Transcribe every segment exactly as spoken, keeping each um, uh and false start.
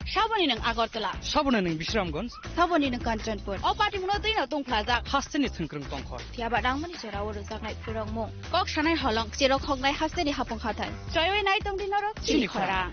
Saboni nwng Agartala. Saboni nwng Bisramganj. Saboni nwng Kanchanpur. O patimungno twino tungphlajak. Hasteni thwngkwrwng tongkhor. Phiya ba nangmani jorao rwjaknai phwrwngmung. Kok sanai holong, cherok hoknai hasteni hapung hathai. Choiwi nai tongdi norok chini khorang.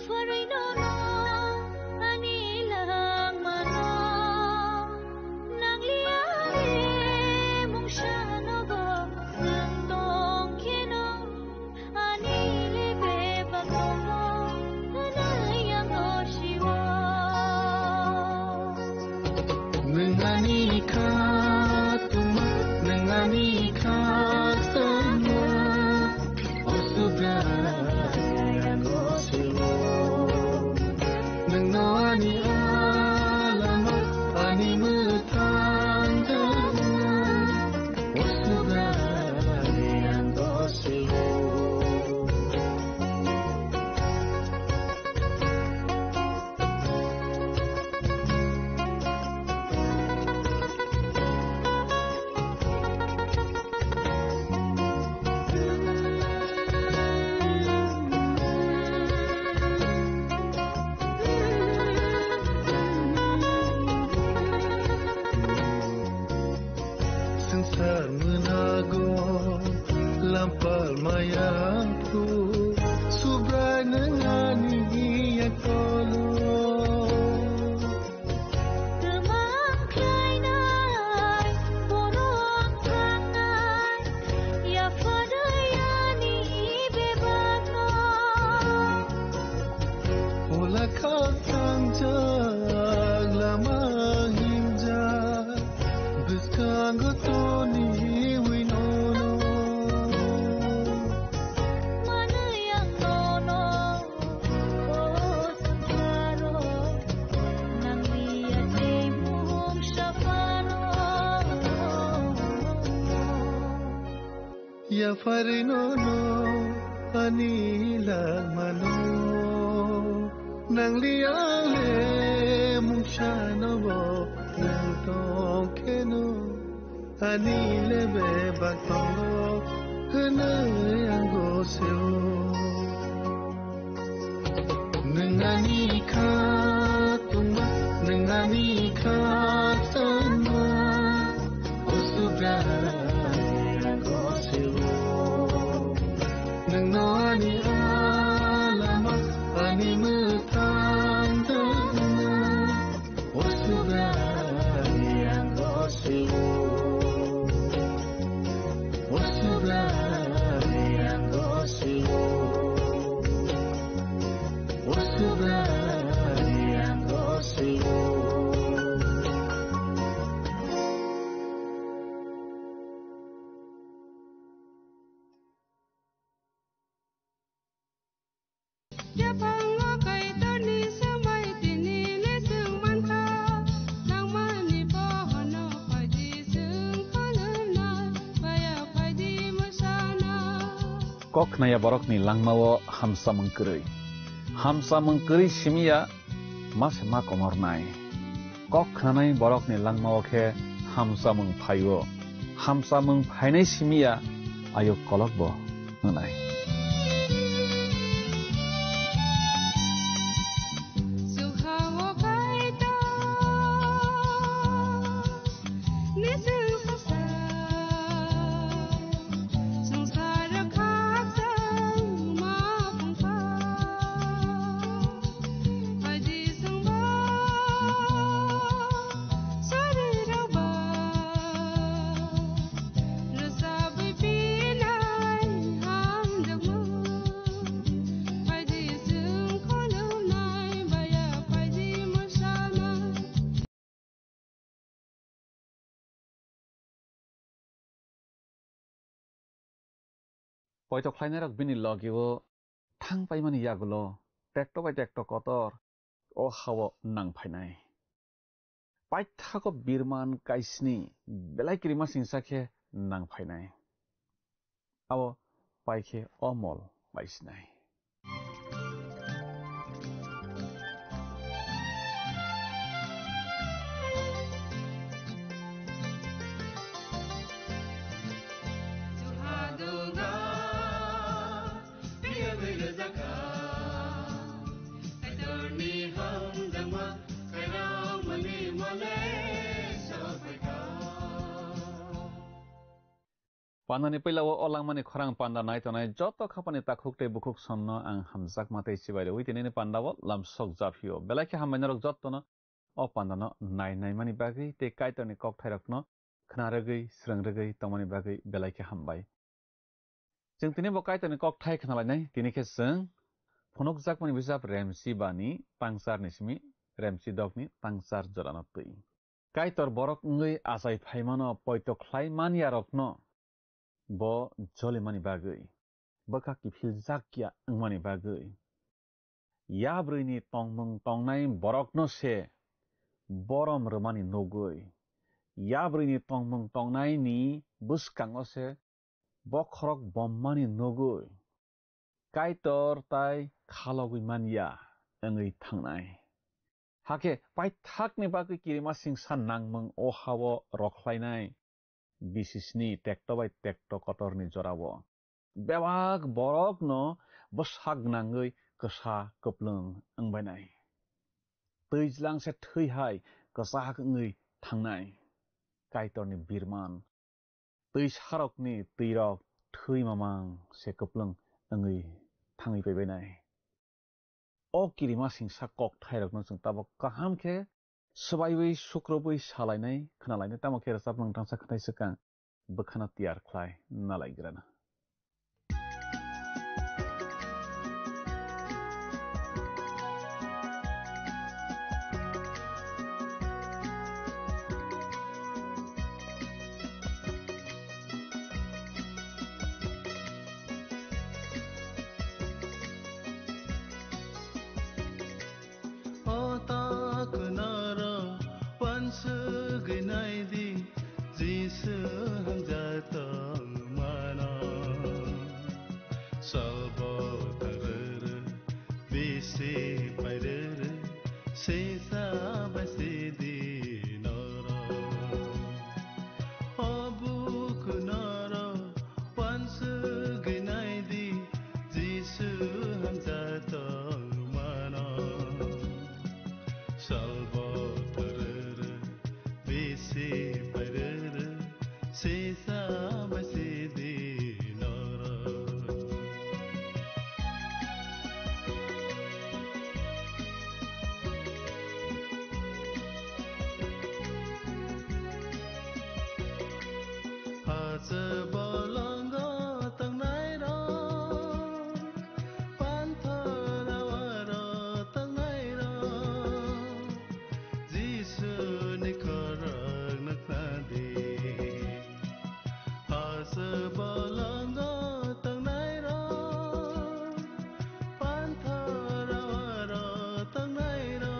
Pharwi nono ani langmano, nangliya re mungsa nogo nang tong kheno, ani le bebak tongo hwnwi ang o siwo. Nwng ani kha tongma, nwng ani kha tongma. O Subrai ang o siwo. Nwng no ani alama, ani mwthang jana. O Subrai ang o siwo. Swngchar mwnago lampal maya phu, Subrai nwng ani yakolo. Twmang khlainai, borok thangnai, yapharwi ani bebakno. Ola kha thangjak lama himjak, bwskango toniwi nono. Manwi ang nono, o swngcharo, nangliya tei mungsa phano. Yapharwi nono ani langmano, nangliya le mungsa nobo nang tong kheno, ani le bebak tongo hwnwi ang o siwo. Nwng ani kha tongma, nwng ani kha tongma, o Subrai ang o siwo. Nwng no ani alama, ani mwthang jana. O Subrai ang o siwo. O Subrai ang o siwo. O Subrai ang o siwo. Yaphango Kaitorni swmai tini le chwng mankha, nangmani bohono phaidi chwng kholwnai, maya phaidi mwsana. Kok khnaya borokni langmao hamsamung kwrwi. Hamsamung kwrwi simiya ma se ma komornai. Kok khnanai borokni langmao khe hamsamung phaio. Hamsamung phainai simiya ayuk kolokbo wngnai. Poito khlainairok bini logio thang paimani yagulo tekto bai tekto kotor o hao nang phainai. Paithago birman kaisni belai kirima singsa khe nang phainai. Abo pai khe o mol bai sinai. Pandani puila o, o langmani khorang panda nai tongnai joto khapani takhuk tei bukhuk sonno ang hamjakma tei chibai rwi tinini panda o lamsok japhio. Belai khe hambai norok jottono o pandano nai naimani bagwi tei Kaitorni kokthairokno khna rwgwi, srwng rwgwi tongmani bagwi belai khe hambai. Chwng tini bo Kaitorni kokthai khna lainai, tini khe chwng phunukjakmani bijap Remsi bani tangcharni simi Remsi dokni tangchar jorano twi. Kaitor borok wngwi achai phaimano poito khlai manyarokno bo jolimani bagwi, bwkha kiphiljakya wngmani bagwi. Yabrwini tongmung tongnai borokno se borom rwmani nugwi, yabrwini tongmung tongnaini bwskango se bokhorok bommani nugwi, Kaitor tai khalogwi manya wngwi thangnai. Hakhe paithakni bagwi kirima singsa nangmung o ha-o rwkhlainai bisisni tekto bai tekto kotorni jorao. Bebak borokno bwsak nangwi kwsa kwplwng wngbainai. Twijlang se thwi hai kwchak wngwi thangnai. Kaitorni birman twisarokni twirok thwi mamang se kwplwng wngwi thangwi paibainai. O kirima singsa kokthairokno chwng tabuk kaham khe swbaiwi sukrubwi salainai, khnalainai, tamo khe rwchapmung tangsa khwnai swkang bwkhano tiyar khlai nalaigrana. O ta kunaro wansugwi naidi, Jisu hamjak tongmano. Salbo tarere, bisi pairere, sisa basidi noro. O buku noro, wansugwi naidi, Jisu hamjak tongmano. Salbo tarere, bisi pairere, sisa basidi noro. Hache bolongo tongnairok, panthor awaro tongnairok, Jisuni khorang nuknadi. Hache bolongo tongnairok, panthor awaro tongnairok,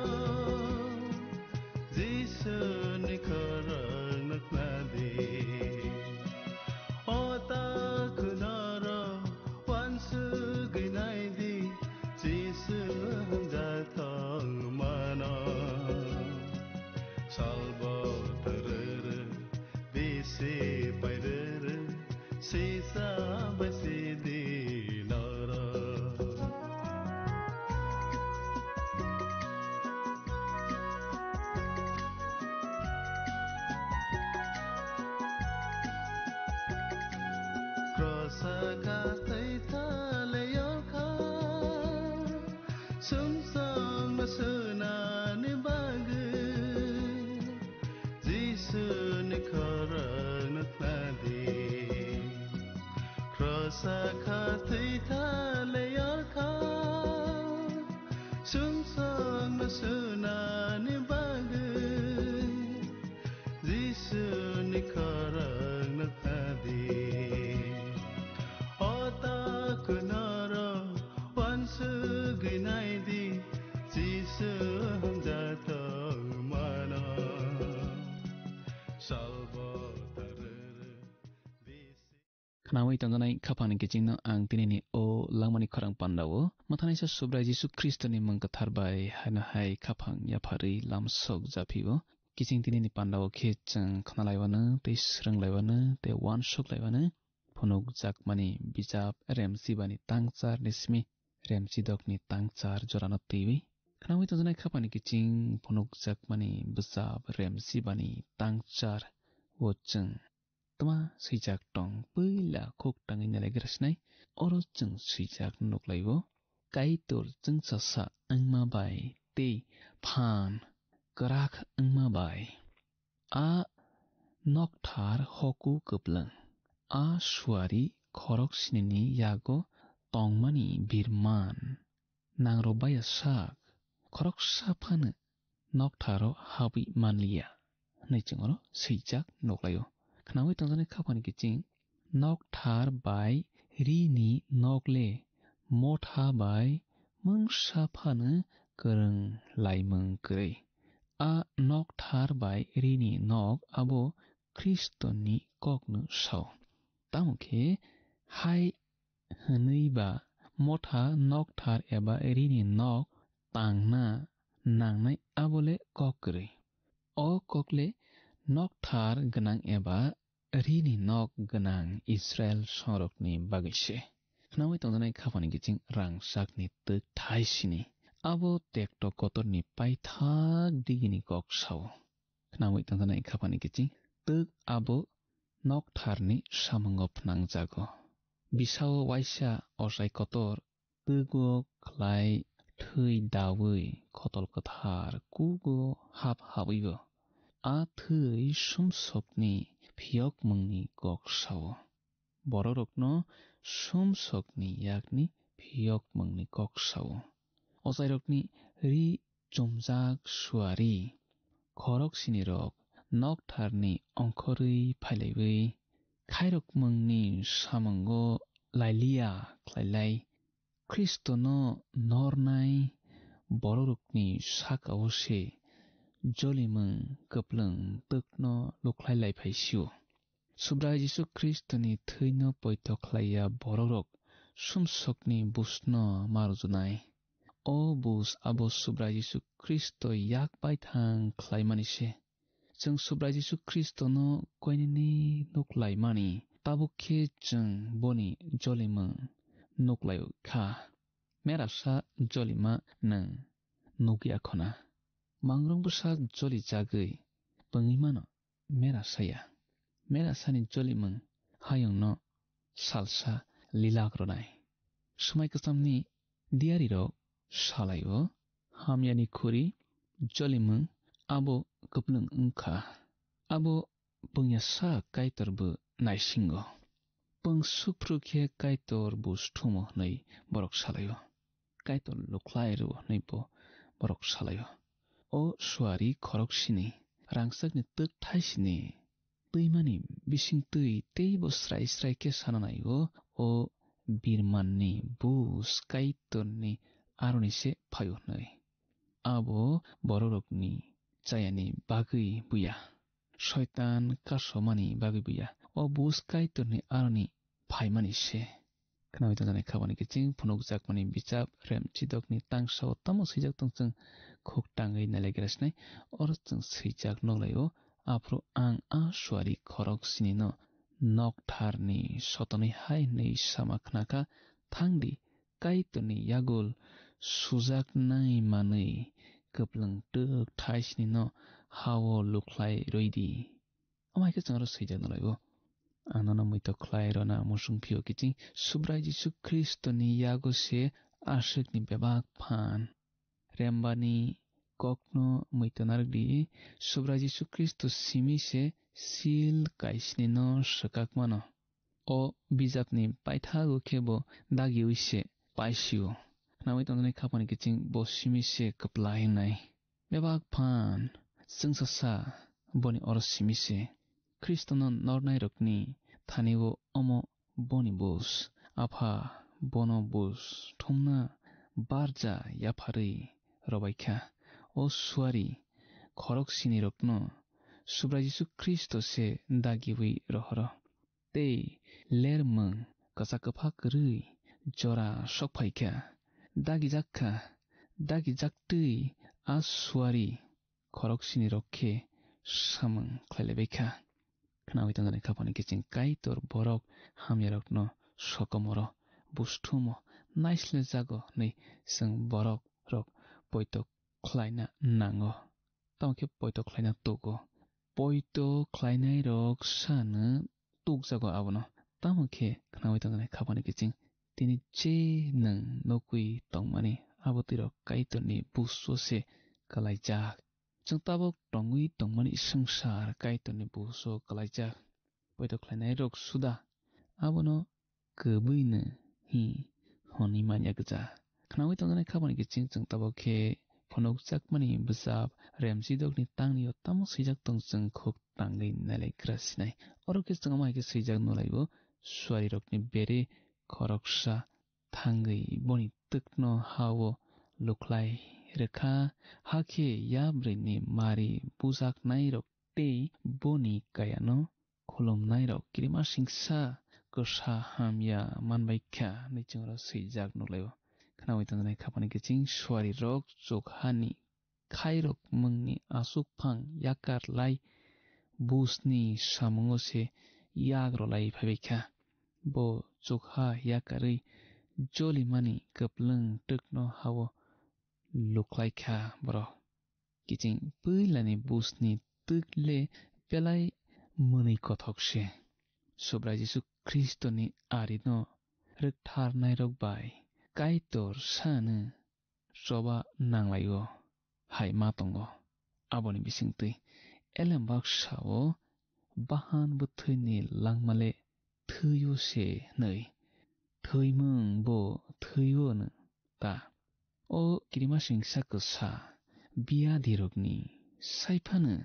Jisuni khorang nuknadi. O ta kunaro wansugwi naidi, Jisu hamjak tongmano. Salbo tarere, bisi pairere, sisa basidi noro. Krosa khathai thale yorkha, sumsong no sunani bagwi, Jisuni khorang nuknadi. Krosa khathwi thale yorkha, sumsong no sunani bagwi, Jisuni khorang nuknadi. O ta kunaro wansugwi naidi, Jisu hamjak tongmano. Salbo tarere, bisi. Khnawi tongjanai khaphangni kichingno ang tinini o langmani khorang pandao mwthanaisa Subrai Jisu Khristoni mung kwthar bai haino hai khaphang yapharwi lamsok japhio. Kiching tinini pandao khe chwng khnalaiwano tei swrwnglaiwano tei uansuk laiwano phunukjakmani bijap Remsi bani tangcharni simi Remsi dokni tangchar jorano twiwi. Khnawi tongjanai khaphangni kiching phunukjakmani bijap Remsi bani tangchar o chwng tma swijak tong, puila khuk tangwi nalaigra sinai. Oro chwng swijak nuklaio, Kaitor chwngsasa wngma bai tei phan kwrak wngma bai. A nokthar hoku kwplwng, a suari khorok sinini yago tongmani birman. Nangrok baya sak, khoroksa phano noktharo habwi manliya, hwnwi chwng oro swijak nuklaio. Khnaui tongjaknai khaphani kiching, nokthar bai rini nok le motha bai mungsa phano kwrwng laimung kwrwi. A nokthar bai rini nok abo Khristoni kokno sao. Tamo khe hai hwnwi ba motha nokthar eba rini nok tangna nangnai abo le kok kwrwi. O kok le nokthar gwnang eba rini nok gwnang Israel songrokni bagwi se. Khnaui tongjaknai khaphani kiching rangchakni twk thai sini. Abo tekto kotorni paithak digini kok sao. Khnaui tongjaknai khaphani kiching twk abo noktharni samungo phnangjago. Bisao waisa ochai kotor twgo khlai thwi daui khotol kwthar kugo hap habwibo. A thwi sumsokni phiyokmungni kok sao. Bororokno sumsokni yakni phiyokmungni kok sao. Ochairokni ri chumjak suari khorok sinirok noktharni ongkhorwi phailaiwi khairokmungni samungo lailiya khlailai. Khristono nornai bororokni sakao se jolimung kwplwng twkno lukhlai lai phai sio. Subrai Jisu Khristoni thwino poito khlaiya bororok sumsokni busno ma rwjwnai. O bus abo Subrai Jisu Khristo yak baithang khlaimani se. Chwng Subrai Jisu Khristono koinene nuklaimani, tabuk khe chwng boni jolimung nuklai kha. Merasa jolima nwng nukya khona. Mangrung bwsa joli jagwi pungwi mano merasaya. Merasani jolimung hayungno salsa lilak rwnai. Swmai kwchamni diyarirok salaio, hamyani khuri jolimung abo kwplwng wngkha. Abo pungya sak Kaitor bo naisingo. Pung suphru khe Kaitor bo suthumo hwnwi borok salaio. Kaitor lukhlai rw hwnwi bo borok salaio. O suari khorok sini, rangchakni twk thai sini, twimani bising twi teibo srai srai khe sana nai-o, o birmanni bus Kaitorni aroni se phaio hwnwi. Abo bororokni chayani bagwi buya. Soitan kasomani bagwi buya. O bus Kaitorni aroni phaimani se. Khnaui tongjaknai khabani kiching phunukjakmani bichap rem chidokni tangsao tamo swijak tong chwng khuk tangwi nailaikhe sinai. Oro chwng swijak nukhlaio, aphuru ang a suari khorok sinino noktharni sotonwi hai hwnwi sama khnakha, thangdi Kaitorni yagul sujaknai manwi kwplwng twk thai sinino ha-o lukhlai rwidi. Omo hai khe chwng aro swijak nukhlaio. Ang nono muitok khlai rwna muchung phio kiching Subrai Jisu Khristoni yago se aswkni bebak phan. Rembani kokno muitu narwkdi, Subrai Jisu Khristo simi se sil kaisinino swkak mano. O bijapni paithago khe bo dagiui se paisio. Khnaui tongjaknai khaphani kiching bo simi se kwplai wngnai. Bebak phan chwngsasa boni oro simi se. Khristono nornairokni thani-o omo boni bus. Apha bono bus thumna barja yapharwi rwbaikha. O suari khorok sinirokno Subrai Jisu Khristo se dagiui rohoro. Tei lermwng kwchak kwphak rwi jora sokphaikha. Dagijak kha, dagijaktwi a suari khorok sinirok khe samung khlailaibaikha. Khnaui tongjaknai khaphani kiching Kaitor borok hamyarokno sokomoro, busthumo, naislejago hwnwi chwng borok rok poito khlaina nango. Tamo khe poito khlaina tugo. Poito khlainairok sano tukjago abono. Tamo khe khnaui tongjaknai khapani kiching. Tini je nwng nukui tongmani abo twirok Kaitorni buso se kwlaijak. Chwng tabuk tongwi tongmani swngchar Kaitorni buso kwlaijak. Poito khlainairok suda abono kwbwino hi hwnwi man ya gwja. Khnaui tongjaknai khapani kiching chwng tabuk khe phunukjakmani bwchap Remchidokni tangni o tamo swijak tong chwng khuk tangwi nailai gra sinai. Oro khe chwng omo hai khe swijak nukhlai-o, suarirokni bere khoroksa thangwi boni twkno ha-o lukhlai rwkha, hakhe yabrwini mari bujaknairok tei boni kayano khulumnairok kirimasingsa kwsa hamya manbaikha, hwnwi chwngno swijak nukhlai-o. Khnaui tongjaknai khapani kiching suarirok chukhani khairok mungni aswk phang yakar lai busni samungo se yak rolai phaibaikha. Bo chukha yakarwi jolimani kwplwng twkno ha-o lukhlaikha borok. Kiching puilani busni twk le belai mwnwi kothok se. Subrai Jisu Khristoni arino rwktharnairok bai Kaitor sano choba nanglai-o hai ma tongo. Aboni bisingtwi elembak sao bahan bwthwini langmale thwi-o se hwnwi. Thwimung bo thwi-o no ta. O kirimasingsa kwsa biyadirokni saiphano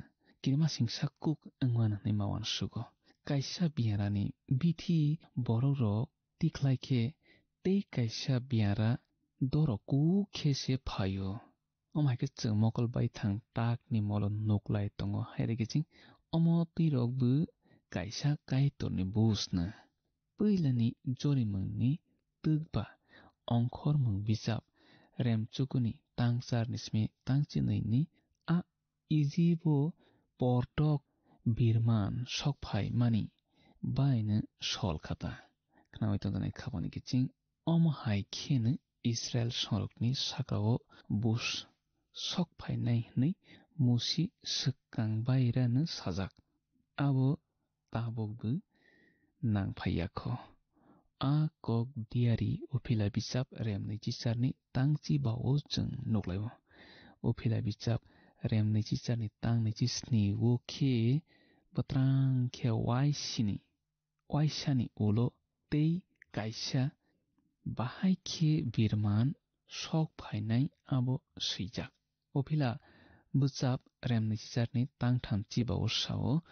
kirimasingsa kuk wngmano hwnwi ma uansugo. Kaisa biyarani bithi borokrok tikhlai khe tei kaisa biyara dorok kuk khe se phaio. Omo hai khe chwng mokol baithang takni molo nuklai tongo, hai rwgwi chwng omo twi rok bo kaisa Kaitorni busno. Puilani jorimungni twk ba ongkhormung bijap Remchukuni tang charni simi tang chinwini a Ijibo portok birman sokphaimani baino sol khata. Khnaui tongjaknai khapani kiching omo hai kheno Israil songrokni sakao bus sokphainai hwnwi Musi swkang bairano sajak. Abo tabukbo nang phai ya kho. A kok diari Uphila bichap remni chicharni tangchi bao chwng nuklaio. Uphila bichap remni chicharni tangni chisni o khe bwtrang khe waisini, waisani ulo tei kaisa bahai khe birman sok phainai abo swijak. Uphila bwchap remni chicharni tangtham chibao sao,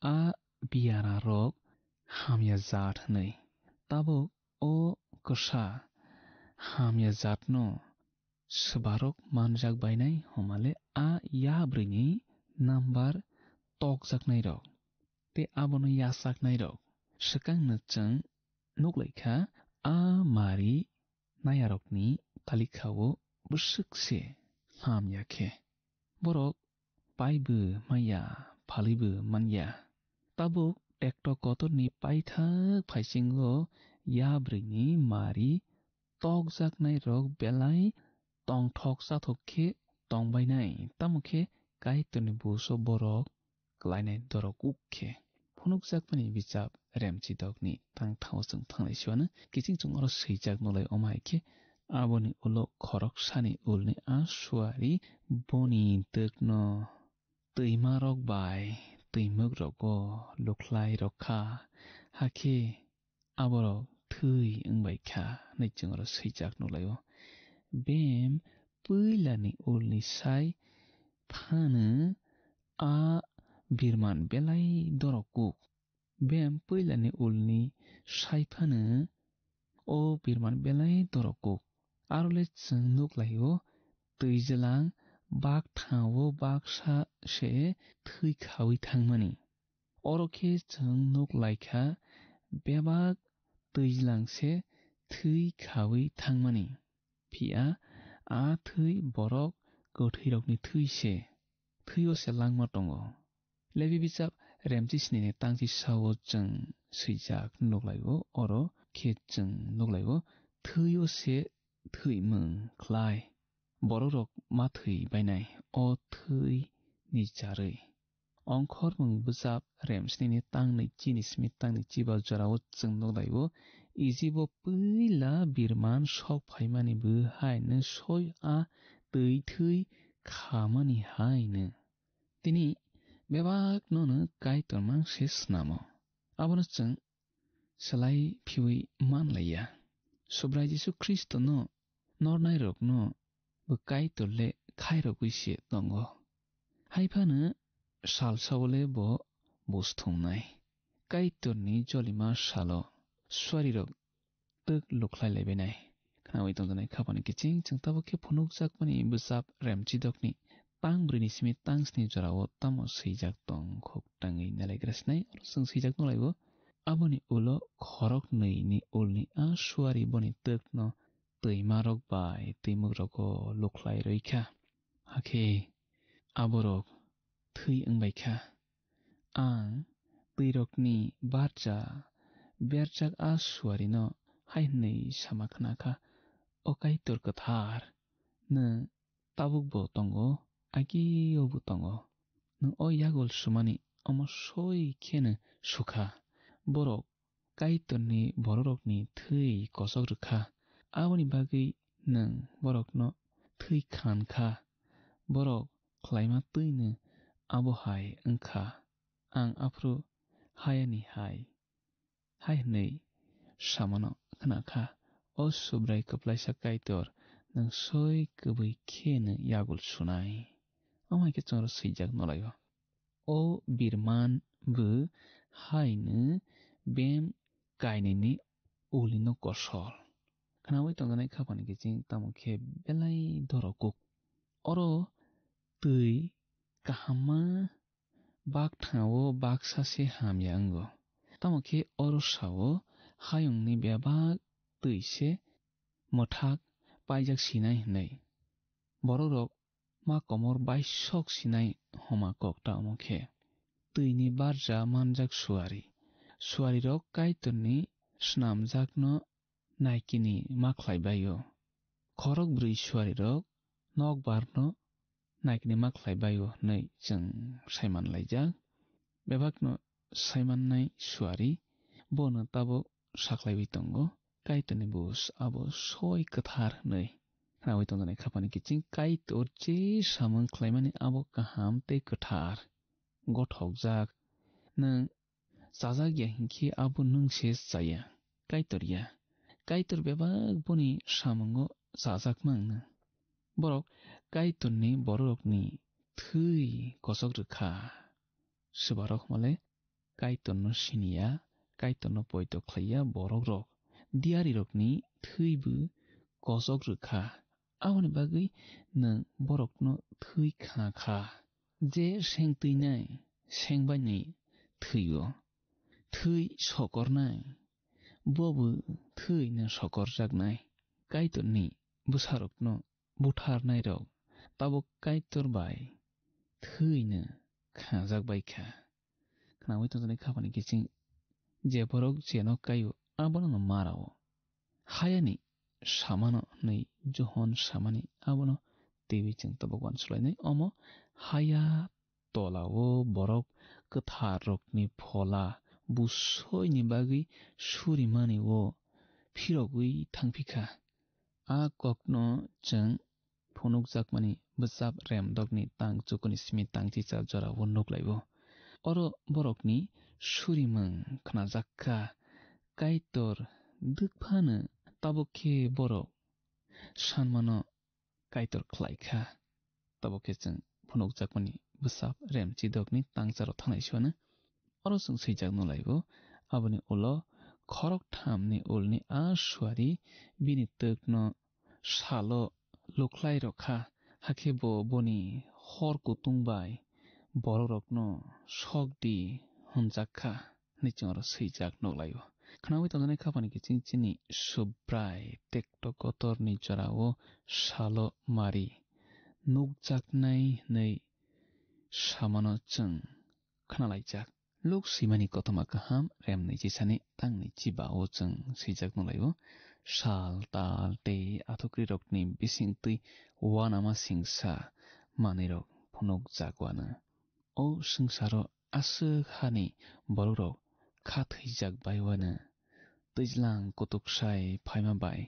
a biyararok hamya jat hwnwi. Tabuk o kwsa hamya jatno swbarok manjak bainai homale a yabrwini nambar tokjaknairok tei abono yachaknairok. Swkangno chwng nuklaikha a mari nayarokni talikha-o bwswk se hamya khe. Borok paibo manya, phalibo manya. Tabuk tekto kotorni paithak phaisingo yabrwini mari tokjaknairok belai tongthok chathok khe tongbainai, tamo khe Kaitorni buso borok klainai dorok uk khe. Phunukjakmani bichap remchidokni tangthao chwng thanglai siwano kiching chwng oro swijak nolai omo hai khe aboni ulo khoroksani ulni a suari boni twkno twimarok bai twimwk rogo lukhlai rokha, hakhe aborok thwi wngbai kha hwnwi chwng oro swijak nukhlaio. Bem puilani ulni sai phano a birman belai dorok kuk. Bem puilani ulni sai phano o birman belai dorok kuk. Aro le chwng nukhlaio twijlang bak thangao baksa se thwi khaui thangmani. Oro khe chwng nuk laikha bebak twijlang se thwi khaui thangmani. Phiya a thwi borok kwthwirokni thwi se, thwi-o se langma tongo. Lebi bichap remchi snini tangchi sao chwng swijak nuklaio, oro khe chwng nuklaio thwi-o se thwimung khlai. Borokrok ma thwi bainai o thwi ni charwi. Ongkhormung bwchap remsnini tangni chini simi tangni chiba jorao chwng nukhlaio. Ijibo puila birman sok phaimani bwhaino soi a twi thwi khamani haino. Tini bebaknono Kaitor mang se snamo. Abono chwng slai phiwi manlaiya. Subrai Jisu Khristono nornairokno bo Kaitor le khairogwi se tongo. Haiphano salsao le bo bus thumnai. Kaitorni jolima salo suarirok twk lukhlai laibainai. Khnaui tongjaknai khapani kiching chwng tabuk khe phunukjakmani bwchap remchidokni tang bwrwini simi tang sni jorao tamo swijak tong khuk tangwi nalaigra sinai. Oro chwng swijak nukhlaibo, aboni ulo khorok nwi ni ulni a suari boni twkno twimarok bai twimukrok o lukhlai rwi kha. Hakhe aborok thwi wng bai kha. Ang twirokni barja berjak a suarino hai hwnwi sama khna kha, "O Kaitor kwthar, nwng tabukbo tongo, agiobo tongo. Nwng o yagul sumani omo soi kheno sukha. Borok Kaitorni bororokni thwi kosok rwkha. Aboni bagwi nwng borokno thwi khan kha. Borok khlaima twino abo hai wng kha. Ang aphuru hayani hai, hai hwnwi samano khna kha, 'O Subrai kwplaisa Kaitor, nwng soi kwbwi kheno yagul sunai.'" Omo hai khe chwngno swijak nolaio. O birman bo haino bem kainwini ulino kosol. Khnaui tongjaknai khapani kiching tamo khe belai dorokuk. Oro twi kahamma bakthangao baksa se hamya wngo. Tamo khe oro sao hayungni bebak twi se mwthak paijak sinai hwnwi. Borokrok ma komor baisok sinai homa kok ta omo khe. Twini barja manjak suari. Suarirok Kaitorni snamjakno naikini ma khlai bai-o. Khorok bwrwi suarirok nokbarno naikini ma khlai bai-o hwnwi chwng saiman laijak. Bebakno saimannai suari bono tabuk sakhlaiwi tongo, Kaitorni bus abo soi kwthar hwnwi. Khnaui tongjaknai khapani kiching Kaitor je samung khlaimani abo kaham tei kwthar, gothokjak. Nwng chajak ya hinkhe abo nwng se chaya, Kaitor ya. Kaitor bebak boni samungo chajakma wngna. Borok Kaitorni bororokni thwi kosok rwkha. Swbarok hwnmale Kaitorno siniya, Kaitorno poito khlaiya borokrok, diyarirokni thwibo kosok rwkha. Aboni bagwi nwng borokno thwi khna kha. Je seng twinai, seng bainwi thwi-o. Thwi sokornai, bobo thwino sokorjaknai. Kaitorni bwsarokno butharnairok tabuk Kaitor bai thwino khnajak bai kha. Khnaui tongjaknai khapani kiching je borok jeno kai-o, abono no mara-o. Hayani samano hwnwi Johon samani abono twiwi chwng tabuk uansukhlainai. Omo haya tolao borok kwtharrokni phola busoini bagwi surimani-o phirogwi thangphi kha. A kokno chwng phunukjakmani bwchap remdokni tang chukuni simi tang chichar jorao nuklai-o. Oro borokni surimung khnajak kha, Kaitor dwk phano tabuk khe borok sanmano Kaitor khlai kha. Tabuk khe chwng phunukjakmani bwchap remchidokni tangcharo thanai se uanw. Oro chwng swijak nuklai-o, aboni ulo khorokthamni ulni a suari bini twkno salo lukhlai rw kha, hakhe bo boni hor kutung bai borokrokno sok di hwnjak kha, hwnwi chwng oro swijak nuklai-o. Khnaui tongjaknai khapani kiching chini Subrai tekto kotorni jorao salo mari nukjaknai hwnwi samano chwng khnalaijak. Luk swimani kothoma kaham remni chisani tangni chibao chwng swijak nuklai-o, sal, tal tei athukrirokni bisingtwi uanama singsa manwirok phunukjak uanw. O swngcharo aswk hani bororok kha thwijak baiwano, twijlang kutuksai phaima bai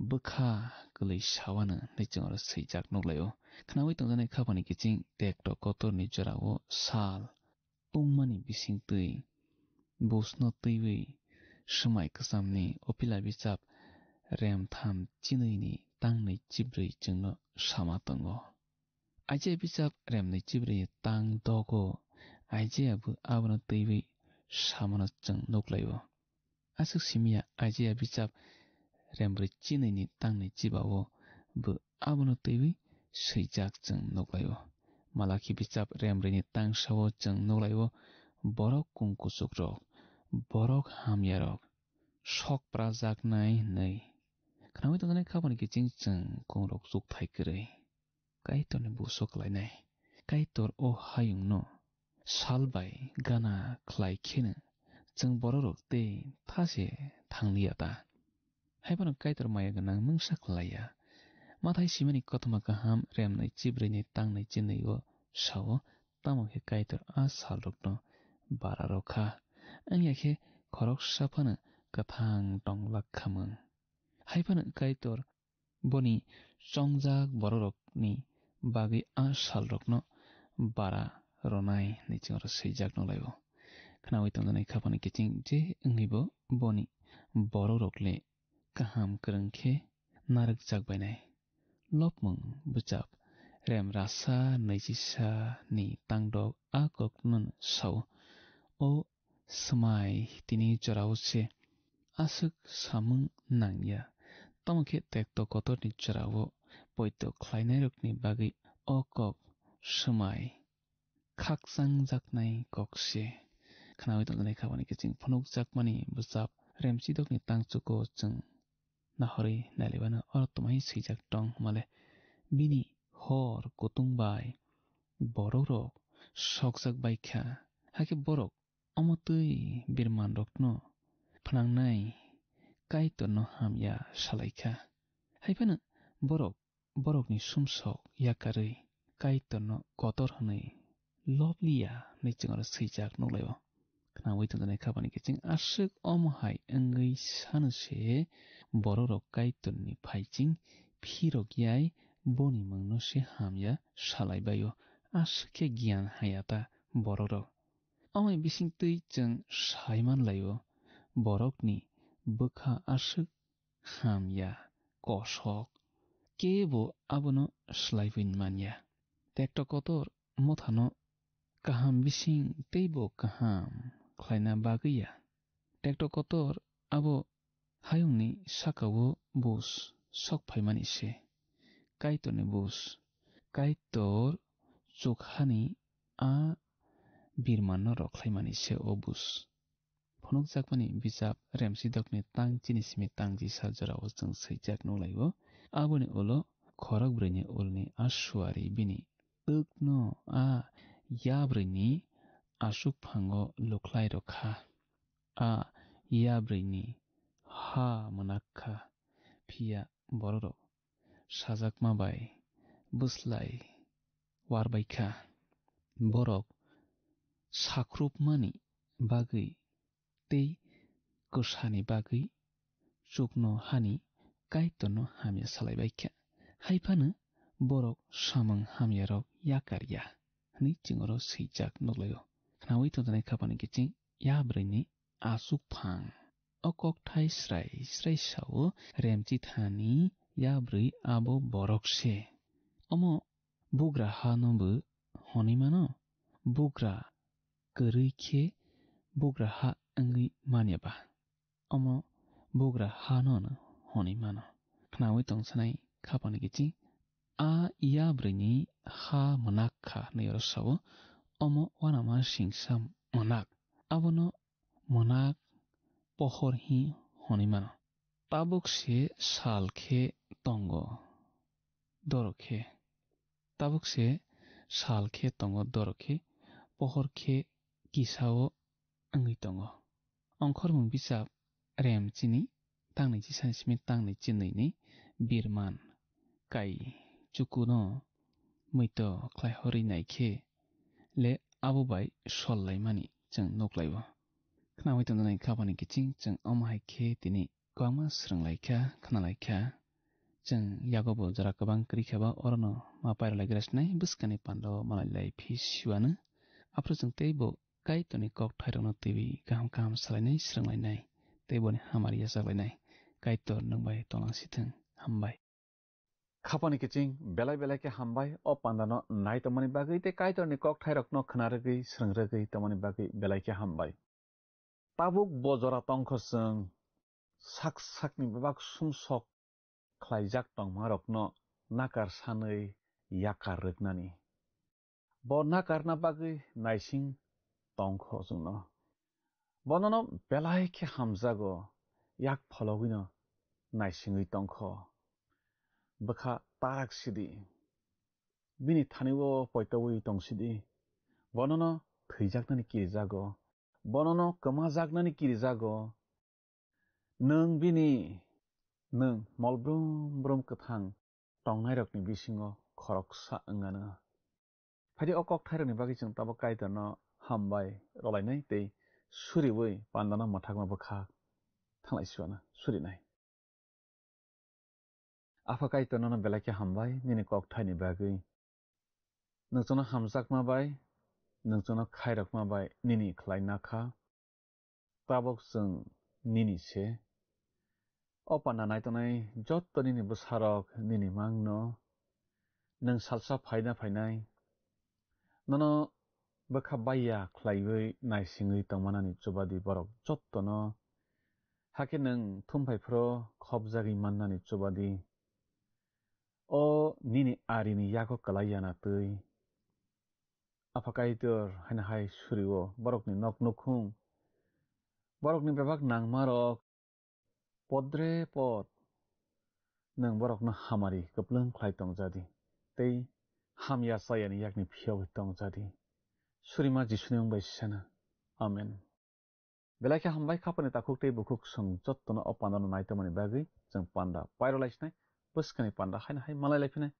bwkha kwlwi sawano hinwi chwng oro swijak nuklaio. Khnaui tongjaknai khapani kiching tekto kotorni jorao sal tungmani bisingtwi busno twiwi swmai kwchamni o pila bichap remtham chinwini tangnwi chibrwi chwngno sama tongo. Aijia bichap remnwi chibrwi tang dogo, Aijia bo abono twiwi samano chwng nuklaio. Aswk simiya Aijia bichap rembrwi chinwini tangnwi chibao bo abono twiwi swijak chwng nuklaio. Malakhi bichap rembrwini tangsao chwng nuklaio, borok kung kuchukrok, borok hamyarok, sok prajaknai hwnwi. Khnaui tongjaknai khapani kiching chwng kungrok chukthai kwrwi. Kaitorni buso khlainai. Kaitor o hayungno sal bai gana khlai kheno chwng bororok tei tha se thang liya ta? Hai phano Kaitor maya gwnang mungsa khlai ya. Mathai simani kothoma kaham remnwi chibrwini tangnwi chinwi o sao, tamo khe Kaitor a salrokno bara rw kha, wngya khe khoroksa phano kwthang tong lak kha mung. Hai phano Kaitor boni chongjak bororokni bagwi a salrokno bara rwnai hinwi chwng oro swijak nuklaio. Khnaui tongjaknai khapani kiching je wngwibo boni bororok le kaham kwrwng khe narwkjak bainai. Lobmung bwchap rem rasa naichisa ni tangdok a kokno sao, o swmai tini jorao se aswk samung nangya. Tamo khe tekto kotorni jorao poito khlainairokni bagwi o kok swmai khakchangjaknai kok se. Khnaui tongjaknai khapani kiching phunukjakmani bwchap remchidokni tangchugo chwng nahorwi nailaiwano oro twmai swijak tong hwnmale bini hor kutung bai bororok sokjak baikha. Hakhe borok omo twi birmanrokno phnangnai Kaitorno hamya salaikha. Hai phano borok borokni sumsok yakarwi Kaitorno kotor hwnwi lob liya hwnwi chwng oro swijak nuklaio. Khnaui tongjaknai khapani kiching aswk omo hai wngwi sano se bororok Kaitorni phaiching phirok yai boni mungno se hamya salai baio. Aswk khe giyan haya ta bororok. Omoni bisingtwi chwng sai manlaio, borokni bwkha aswk hamya, kosok, kebo abono swlaiwi manya. Tekto kotor mothano kaham bising teibo kaham khlaina bagwi ya. Tekto kotor abo hayungni sakao bus sok phaimani se. Kaitorni bus, Kaitor chukhani a birmanno rwkhlaimani se o bus. Phunukjakmani bijap remsidokni tang chini simi tang jisa jorao chwng swijak nuklaio. Aboni ulo khorokbrwini ulni a suari bini twkno a yabrwini aswk phango lukhlai rwkha. A yabrwini ha mwnak kha, phiya bororok sajakma bai bwslai warbaikha. Borok sakhrupmani bagwi tei kwsani bagwi chukno hani Kaitorno hamya salaibaikha. Hai phano borok samung hamyarok yakar ya hwnwi chwng oro swijak nuklaio. Khnaui tongjaknai khapani kiching yabrwini aswk phang. O kokthai srai srai sao, remchithani yabrwi abo borok se. Omo bugra ha no bo hwnwi mano, bugra kwrwi khe bugra ha wngwi manya ba? Omo bugra ha no hwnwi mano. Khnaui tongsanai khapani kiching a yabrwini ha mwnak kha hwnwi oro sao, omo uanama singsa mwnak. Abono mwnak pohor hi hwnwi mano. Tabuk se sal khe tongo, doro khe. Tabuk se sal khe tongo, doro khe, pohor khe kisao wngwi tongo. Ongkhormung bisap rem chini tangnwi chisani simi tangnwi chinwini birman kai chukuno muito khlaihorwi nai khe le abo bai sol laimani chwng nuk lai-o. Khnaui tongjaknai khapani kiching chwng omo hai khe tini kwbangma swrwng lai kha, khna lai kha. Chwng yago bo jora kwbang kwrwi kha ba, orono ma pairwlaigra sinai bwskangni panda-o malai lai phi siwano. Aphuru chwng teibo Kaitorni kokthairokno twiwi kaham kaham salainai, swrwnglainai, tei boni hamari yachaklainai. Kaitor nwng bai tonglang sithwng. Hambai. Khapani kiching belai belai khe hambai o pandano nai tongmani bagwi tei Kaitorni kokthairokno khna rwgwi, swrwng rwgwi tongmani bagwi belai khe hambai. Tabuk bo jora tongkho chwng sak sakni bebak sumsok khlaijak tongmarokno nakar sanwi yakar rwknani. Bo nakarna bagwi naising tongkho chwngno. Bonono belai khe hamjago, yak phologwino naisingwi tongkho. Bwkha tarak sidi. Bini thani-o poitoui tong sidi. Bonono thwijaknani kirijago. Bonono kwmajaknani kirijago. Nwng bini, nwng mol brum brum kwthang tongnairokni bisingo khoroksa wngano. Phaidi o kokthairokni bagwi chwng tabuk Kaitorno hambai rwlainai tei suriui pandano mwthakma bwkha thanglai siwano surinai. Apha Kaitor, nono belai khe hambai nini kokthaini bagwi. Nwng chwngno hamjakma bai, nwng chwngno khairokma bai nini khlai nakha. Tabuk chwng nini se. O panda nai tongnai jotto nini bwsarok nini mangno. Nwng salsa phaina phainai. Nono bwkha baiya khlaiwi naisingwi tongmanani chubadi borok jottono. Hakhe nwng thumphai phro khopjagwi mannani chubadi. O nini arini yago kwlai yana twi. Apha Kaitor haino hai surio borokni nok nukhung, borokni bebak nangmarok, podre pod nwng borokno hamari kwplwng khlai tongjadi, tei hamya chayani yakni phiyogwi tongjadi. Surima Jisuni mung bai sana. Amen. Belai khe hambai khapani takhuk tei bukhuk chwng jottono o pandano naitomani bagwi chwng panda pairolaisinai, bwskangni panda haino hai malailaiphina.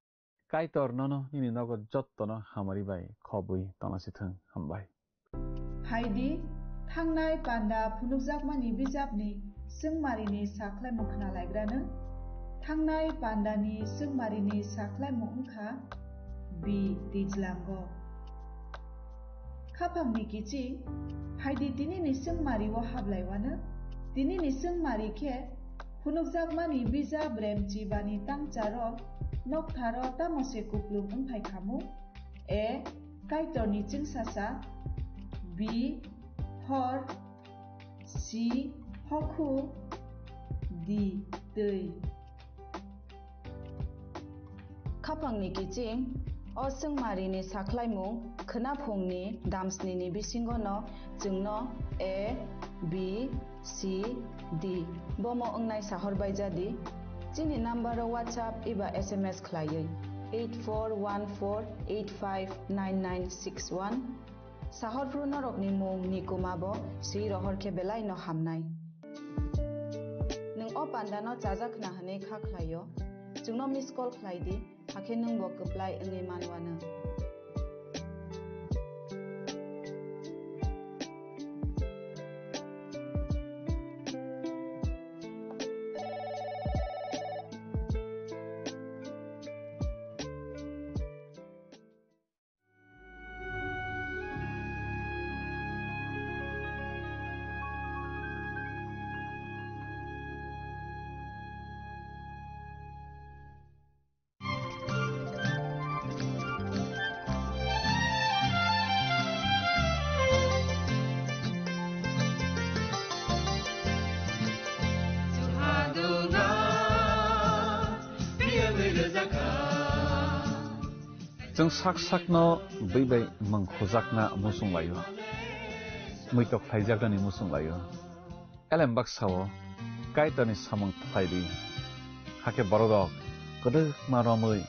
Kaitor nono nini nogo jottono hamari bai khobwi tongnasithwng. Hambai. Phaidi, thangnai panda phunukjakmani bijapni swngmarini sakhlaimung khnalaigrano. Thangnai pandani swngmarini sakhlaimung wngkha B. Twijlango. Khapangni kiching, phaidi tinini swngmari-o hablaiwano. Tinini swngmari khe phunukjakmani bijap Remchibani tangcharo noktharo tamo se kuplung wngphai khamu? A. Kaitorni chwngsasa. B. Hor. C. Hokhu. D. Twi. Khapangni kiching, o swngmarini sakhlaimung khwnaphungni damsnini bisingono chwngno A, B, C, D bomo wngnai sahor baijadi. Chini number-o WhatsApp eba S M S khlaiwi eight four one four eight five nine nine six one. Sahorphru norokni mung ni kuma bo swi rohor khe belai no hamnai. Nwng o panda no chajak khna hwnwi kha khlai-o, chwngno miss call khlai di, hakhe nwng bo kwplai wngwi man uanw. Chwng sak sakno bwi bai mung khujakna muchung lai-o, muitok khlaijaknani muchung lai-o. Elem baksa-o Kaitorni samung khlai di, hakhe bororok kwdwkma romwi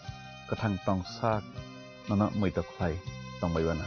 kwthang tongsak nono muitok khlai tongbai uanw.